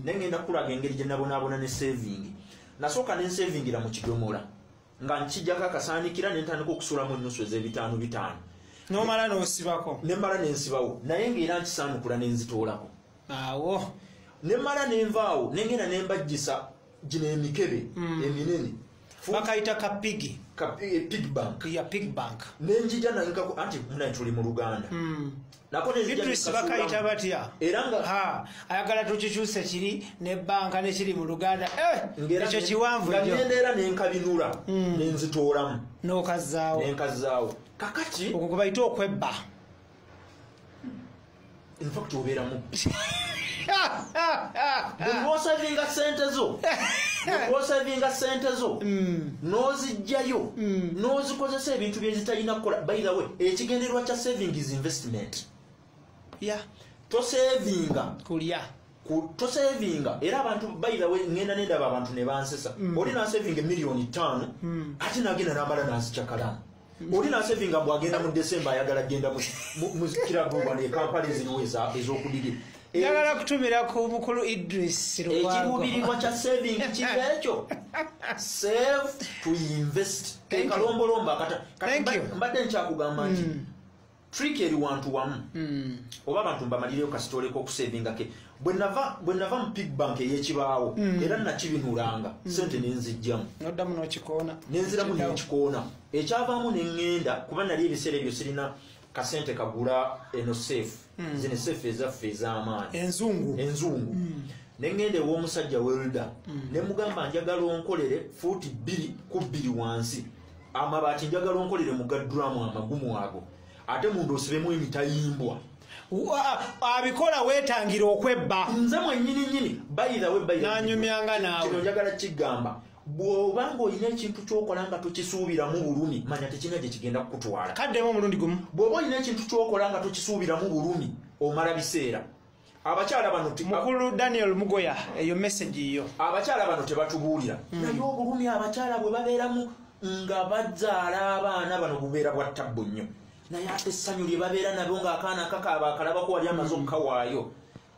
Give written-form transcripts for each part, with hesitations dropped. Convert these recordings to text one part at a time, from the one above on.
Naye ngenda kukulaga engeri gye nabonaabona ne saving. Nasooka ne nsavingira mu kidomola, nga nkijjako akasaanikira ne ntandika okusulamu ennusu ez'ebitaano bitaano. N'omala n'osibako. Ne mmala ne nsibawo, naye ng'era nkisaanukula ne nzitoolako. Awo. Ne mmala ne nvaawo, ne ngenda ne mbajjisa gino emikebe eminene. Bakayita ka pig. Ka pig bank. Ya pig bank. Ne njija nankako anti munaye tuli mu Luganda. Nako ne njija Idris bakayita batya? Era nga ayagala tukikyuse kiri ne banka ne kiri mu Luganda. Ekyo kiwanvu nnyo. Ngenda era ne nkabinula, ne nzitoolamu. N'okazzaawo. Ne nkazzaawo. Kakati okwo kubayita okwebba. In fact obeera mubbi. Bw'osavinga ssente zo, bw'osavinga ssente zo, n'ozijjayo, n'ozikozesa ebintu bye zitalina kukola. By the way, ekigendererwa kya saving is investment. Yeah. Tosavinga kulya. Tosavinga era abantu, by the way, ngenda nendaba abantu ne bansesa. Oli n'asavinga 5 million, ate n'agenda n'amala n'azikyakalamu. Oli n'asavinga mbu agenda mu December, ayagala genda mu kirabu wano e Kampala eziriwo ez'okudiri. Njagala kutumira ku mukulu Idris Lukwago. Ekiruubirirwa kya saving kiva ekyo. Save to invest. Kalombolombo akata. Thank you. Mbadde nkyakugamba nti trick eri wantu wamu. Oba abantu mbamalireyo kasitole k'okusavinga ke. Bwe nava mu pig bank ey'ekibaawo, era nakibinulanga, ssente ne nzijjamu. N'oddamu n'okikoona. Ne nziramu ne nkikoona. Ekyavaamu ne ŋŋenda, kuba nali ebiseera ebyo sirina kasente kagula eno safe. Zino safe ezaffe ez'amaanyi. Enzungu. Enzungu. Ne ŋŋenda ew'omusajja welder. Ne mugamba njagala onkolere fuuti 2 ku 2 wansi. Amabaati njagala onkolere mu gadduramu amagumu ago. Ate munda osibemu emitayimbwa. Abikola weetangira okwebba. Nze mwennyini nnyini, by the way, by the way. Nanyumyanga naawe. Kino njagala kigamba. Bw'oba ng'olina ekintu ky'okola nga tokisuubiramu bulumi, manya tekirina gye kigenda kukutwala. Kaddemu omulundi gumu. Bw'oba olina ekintu ky'okola nga tokisuubiramu bulumi, omala biseera. Abakyala bano Mukulu Daniel Mugoya, eyo message yo. Abakyala bano tebatubuulira. Naye obulumi abakyala bwe babeeramu nga bazaala abaana bano bubeera bwa ttabbu nnyo. Naye ate essanyu lye babeera nabyo ng'akaana kakaaba akalabako wali amaze okukawaayo.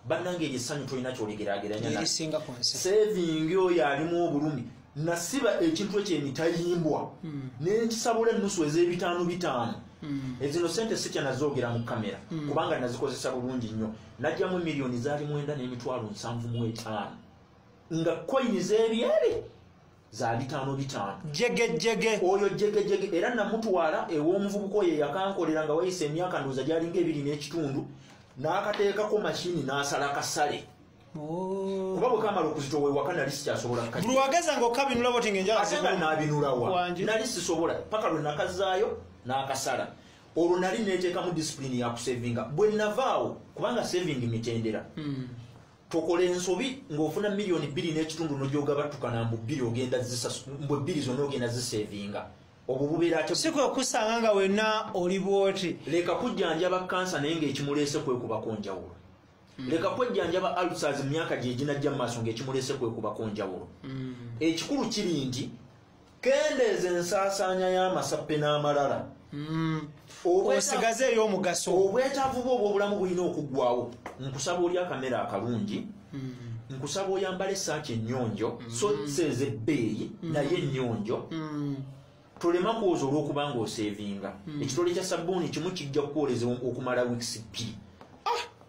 Bannange eryo essanyu tolina ky'oligeraageranya nalyo. Erisinga ku nsi. Saving oyo alimu obulumi. Nasiba ekintu ekyo emitayimbwa. Ne nkisabula ennusu ez'ebitaano bitaano. Ezino ssente sitya nazoogera mu kamera, kubanga nazikozesa bulungi nnyo. Najjamu miliyoni zaali 9 75,000. Nga koyini z'ebyere za bitaano bitaano. Jegejege. Oyo jegejege era namutwala ew'omuvubuka oyo eyakankolera nga wayise emyaka ndowooza gy'alinga 2.5, n'akateekako mashini n'asala kasale. Kuba bwe kamala okuzitowa ewaka nali sikyasobola kukajja. Buli wageza ng'okabinula bw'oti ng'enjala Ate nga zikuluma. naabinulawa. Wangi. Nali sisobola paka lwe nakazzaayo n'akasala. Olwo nali neeteekamu discipline ya kusavinga. Bwe navaawo, kubanga saving mitendera. Tokola ensobi ng'ofuna 2.5 million n'ogyogabattukana mbu bbiri ogenda mbu ebbiri zonna ogenda zisavinga. Obwo bubeera ate Si kwe kusanga nga wenna oli bw'oti. Leka kujjanjaba kansa naye ng'ekimuleese kwekubako njawulo. Leka kwejjanjaba ulcers mu myaka gye ginajja mu maaso ng'ekimuleese kwekubako njawulo. Ekikulu kiri nti kendeeza ensaasaanya y'amasappe n'amalala. Osigaze ey'omugaso. Obwetaavu bwo obw'obulamu bulina okuggwawo. Nkusaba oli akamere akalungi, nkusaba oyambale essaati ennyonjo, so seeza ebbeeyi naye ennyonjo. Tolema kwoza olw'okuba ng'osevinga. Ekitole kya sabbuuni kimu kijja kukwoleza okumala weeks 2.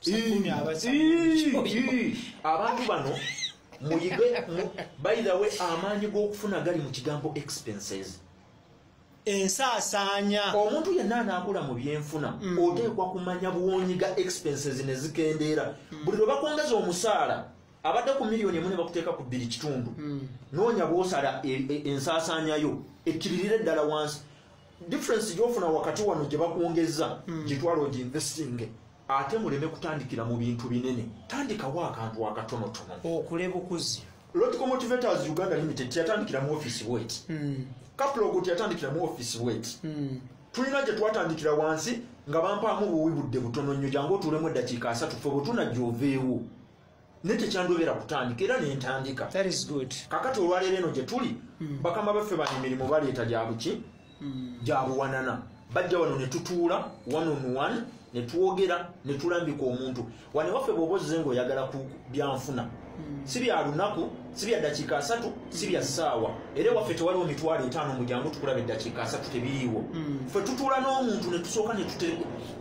Sabbuuni aba sabbuuni. Abantu bano muyige by the way, amaanyi g'okufuna gali mu kigambo expenses. Ensaasaanya. Omuntu yenna anaakula mu byenfuna, oteekwa kumanya bw'onyiga expenses ne zikendeera. Buli lwe bakwongeza omusaala, abadde ku 1 million ne bakuteeka ku 2.5, noonya bw'osala ensaasaanyayo ekkiririre ddala wansi. Difference gy'ofuna wakati wano gye bakwongeza, gitwala ogiinvestinge. Ate muleme kutandikira mu bintu binene, tandikawo akantu akatonotono. Okule bukuzi. Lotico Motivators Uganda Limited teyatandikira mu office wet. Kaplog teyatandikira mu office wet. Tulina gye twatandikira wansi nga bampaamu buwi budde butono nnyo, jangu otuulemu eddakiika 30, ffe bwe tunajja oveewo. Naye tekyandobera kutandika era ne ntandika. That is good. Kakati olwaleero eno gye tuli, bakama baffe bano emirimu baleeta gya buki? Gya buwanana. Bajja wano ne tutuula one on one ne twogera ne tulambika omuntu. Wano ewaffe bw'oba ozze ng'oyagala ku byanfuna, Si bya lunaku, si bya ddakiika 30, si bya ssaawa. Era waffe tewaliwo 50,000 mujjangu tukulaba eddakiika 30, tebiriiwo. Ffe tutuula n'omuntu ne tusooka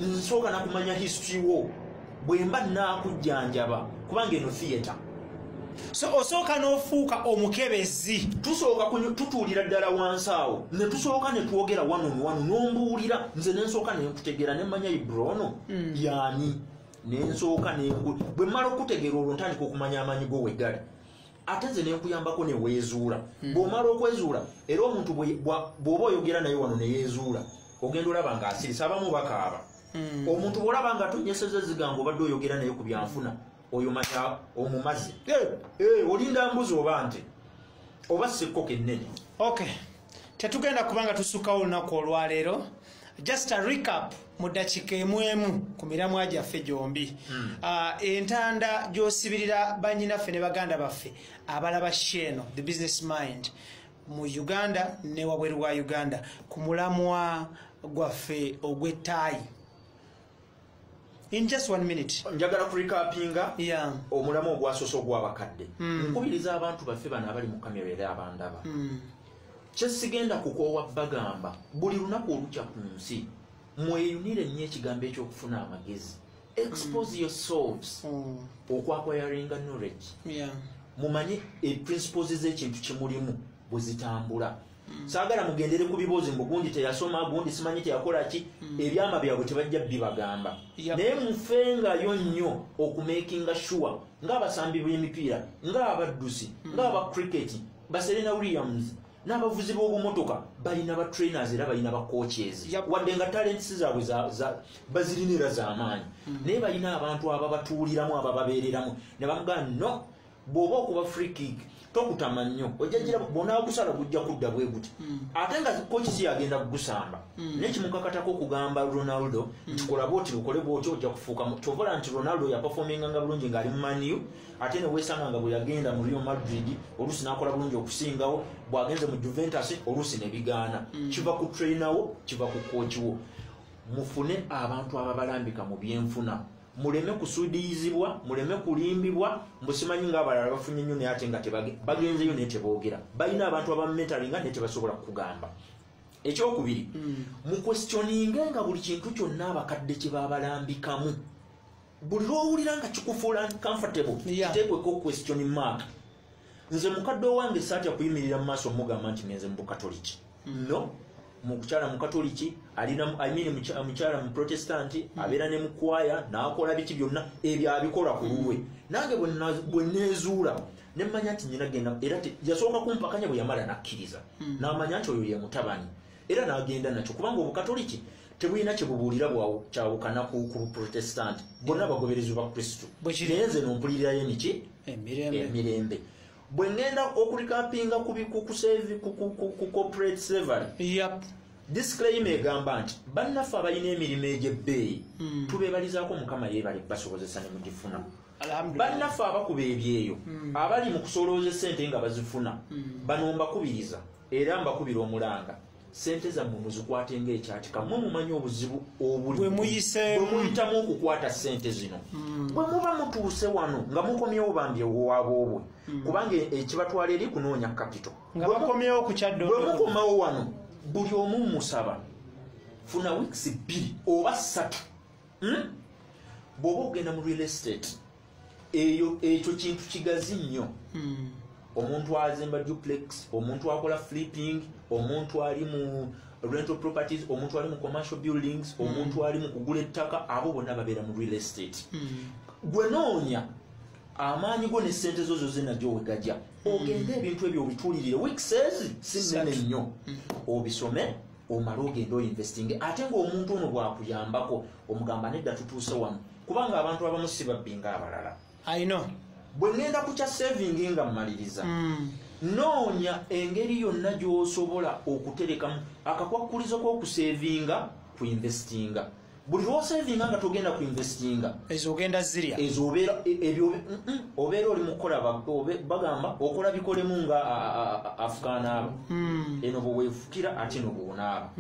nsooka nakumanya history wo, bwe mba naakujjanjaba, kubanga eno theatre. So osooka n'ofuuka omukebezi. Tusooka tutuulira ddala wansi awo ne tusooka ne twogera wano wano, n'ombuulira nze ne nsooka ne nkutegeera ne mmanya Ibra ono yaani, ne nsooka ne bwe mmala okutegeera olwo ntandika okumanya amaanyi go we gali, ate nze ne nkuyambako ne weezuula. Bw'omala okwezuula, era omuntu bw'oba oyogera naye wano ne yeezuula, ogenda olaba ng'asirisa, abamu bakaaba. Omuntu bw'olaba nga tonyeseza ezigango obadde oyogera naye ku byanfuna, oyo manya omumaze. Olinda mbuzi oba nte oba ssekkoko ennene. Okay, tetugenda kubanga tusukkawo olunaku olwaleero. Just a recap mu ddakiika emu emu ku miramwa gyaffe gyombi. Entanda gy'osibirira bannyinaffe ne baganda baffe abalaba Sheeno the Business Mind mu Uganda ne wabweru wa Uganda ku mulamwa gwaffe ogw'ettaayi. In just 1 minute. Njagala kurecapinga omulamwa ogwasoose ogw'abakadde. Nkubiriza abantu baffe bano abali mu kamera era abandaba. Kyesigenda kukoowa bagamba buli lunaku olukya ku nsi mweyunire nnyo ekigambo eky'okufuna amagezi. Expose yourselves okwacquiringa knowledge. Mumanye principles z'ekintu kye mulimu bwe zitambula. Saagala mugendere ku bibuuzo mbu gundi teyasoma, gundi simanyi teyakola ki, ebyama byabwe tebajja bibagamba. Naye mufengayo nnyo okumakinga sure ng'abasambi b'emipiira, ng'abaddusi, ng'aba cricket, ba Serena Williams n'abavuzi b'obumotoka balina ba trainers era balina ba coaches. Wadde nga talents zaabwe bazirina era z'amaanyi, naye balina abantu ababatuuliramu, abababeereramu ne bamugamba no, bw'oba okuba free kick tokutama nnyo, ojja bw'onaakusala gujja kudda bwe guti. Ate nga coach si yagenda kugusamba, naye kimukakatako okugamba Ronaldo nti kola bw'oti, okole bw'oti, ojja kufuuka. Kyova nti Ronaldo yaperforminganga bulungi ng'ali mu Man U, ate ne weesanga nga bwe yagenda mu Real Madrid oluusi n'akola bulungi okusingawo, bw'agenze mu Juventus oluusi ne bigaana. Kiva ku trainer wo, kiva ku coach wo. Mufune abantu ababalambika mu byenfuna, muleme kusuudiyizibwa, muleme kulimbibwa mbusimanyi ng'abalala bafunye nnyo naye ate nga bagenzeyo naye teboogera. Balina abantu abamentalinga naye tebasobola kukugamba. Ekyokubiri, muquestioninge nga buli kintu kyonna abakadde kye babalambikamu. Buli lw'owulira nga kikufuula uncomfortable, kiteekweko question mark. Nze mukadde owange saatya kuyimirira mu maaso mugamba nti ngenze mu Bukatoliki. No, mukyala mukatoliki alina, I mean mukyala mu Protestanti abeera ne mukwaya n'akola biki byonna ebyo abikola ku lulwe. Nange bwe neezuula ne mmanya nti nnyina genda, era yasooka kumpakanya bwe yamala n'akkiriza n'amanya nti oyo ye mutabani, era n'agenda nakyo, kubanga Obukatoliki tebulina kye bubuulira kyawukana ku Buprotestanti, bonna bagoberezi ba Kristo. Naye nze nompulirirayo emiki emirembe. Bwe ngenda okurecapinga ku corporate slavery, disclaimer egamba nti bannaffe abalina emirimu egy'ebbeeyi tubeebalizaako Mukama yeebale basobozesa ne mugifuna. Bannaffe abakuba ebyeyo abali mu kusolooza essente nga bazifuna, bano mbakubiriza era mbakubira omulanga, sente zammwe muzikwate ng'ekyatika. Mmwe mumanyi obuzibu obuli bwe muyitamu okukwata sente zino. Bwe muba mutuuse wano nga mukomyewo bambi owaboobwe, kubanga ekibatwala eri kunoonya capital. Nga bakomyewo ku Kyaddondo. Bwe mukomawo wano buli omu musaba funa weeks 2 oba 3. Bw'oba ogenda mu real estate, eyo ekyo kintu kigazi nnyo. Omuntu azimba duplex, omuntu akola flipping, omuntu ali mu rental properties, omuntu ali mu commercial buildings, omuntu ali mu kugula ettaka, abo bonna babeera mu real estate. Gwe noonya amaanyi go ne ssente zo zonna gy'owegajja, ogende ebintu ebyo obituulirire. Weeks si nnene nnyo, obisome omale ogende oinvestinge. Ate ng'omuntu ono bw'akuyambako omugamba nedda tutuuse wano, kubanga abantu abamu si babbi ng'abalala. I know. Bwe ŋŋenda ku kya saving nga mmaliriza, noonya engeri yonna gy'osobola okuterekamu akakwakkulizo k'okusevinga ku investinga. Buli lw'osevinga nga togenda ku investinga, ezo ogenda zirya, ezo obeera oli mu kukola, bagamba okola bikolemu nga afukaanaaba, eno bwe weefukira ate eno bw'onaaba.